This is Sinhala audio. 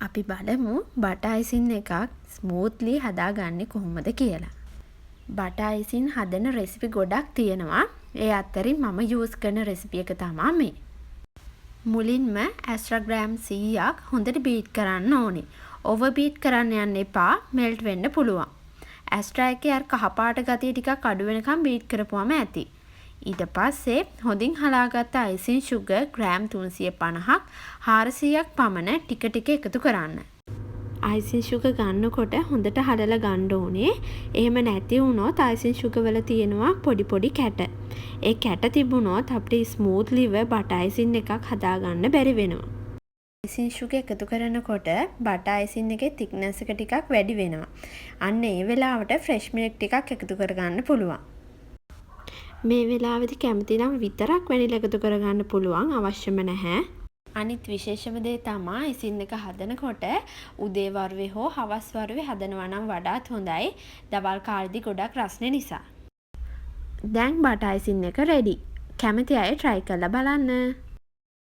අපි බලමු බටර් අයිසින් එකක් ස්මූත්ලි හදාගන්නේ කොහොමද කියලා. බටර් අයිසින් හදන රෙසිපි ගොඩක් තියෙනවා. ඒ අතරින් මම යූස් කරන රෙසිපි එක තමා මේ. මුලින්ම ඇස්ට්‍රා ග්‍රෑම් 100ක් හොඳට බීට් කරන්න ඕනේ. ඕවර් බීට් කරන්න යන්න එපා, මෙල්ට් වෙන්න පුළුවන්. ඇස්ට්‍රා එකේ අර කහ පාට ගතිය ටිකක් අඩු වෙනකම් බීට් කරපුවම ඇති. ඊට පස්සේ හොඳින් හලාගත්ත අයිසින් ෂුගර් ග්‍රෑම් 350ක් 400ක් පමණ ටික ටික එකතු කරන්න. අයිසින් ෂුගර් ගන්නකොට හොඳට හලලා ගන්න ඕනේ. එහෙම නැති වුණොත් අයිසින් ෂුගර් වල තියෙනවා පොඩි පොඩි කැට. ඒ කැට තිබුණොත් අපිට ස්මූත්ලිව බටර් අයිසින් එකක් හදාගන්න බැරි වෙනවා. අයිසින් ෂුගර් එකතු කරනකොට බටර් අයිසින් එකේ තික්නස් එක ටිකක් වැඩි වෙනවා. අන්න ඒ වෙලාවට ෆ්‍රෙෂ් මිල්ක් ටිකක් එකතු කරගන්න පුළුවන්. මේ වෙලාවෙදි කැමති නම් විතරක් වැනිලා එකතු කරගන්න පුළුවන්, අවශ්‍යම නැහැ. අනිත් විශේෂම දේ තමා අයිසින් එක හදනකොට උදේ වරුවේ හෝ හවස් වරුවේ හදනවා නම් වඩාත් හොඳයි. දවල් කාලෙදි ගොඩක් රස්නේ නිසා. දැන් බටර් අයිසින් එක රෙඩි. කැමති අය ට්‍රයි කරලා බලන්න.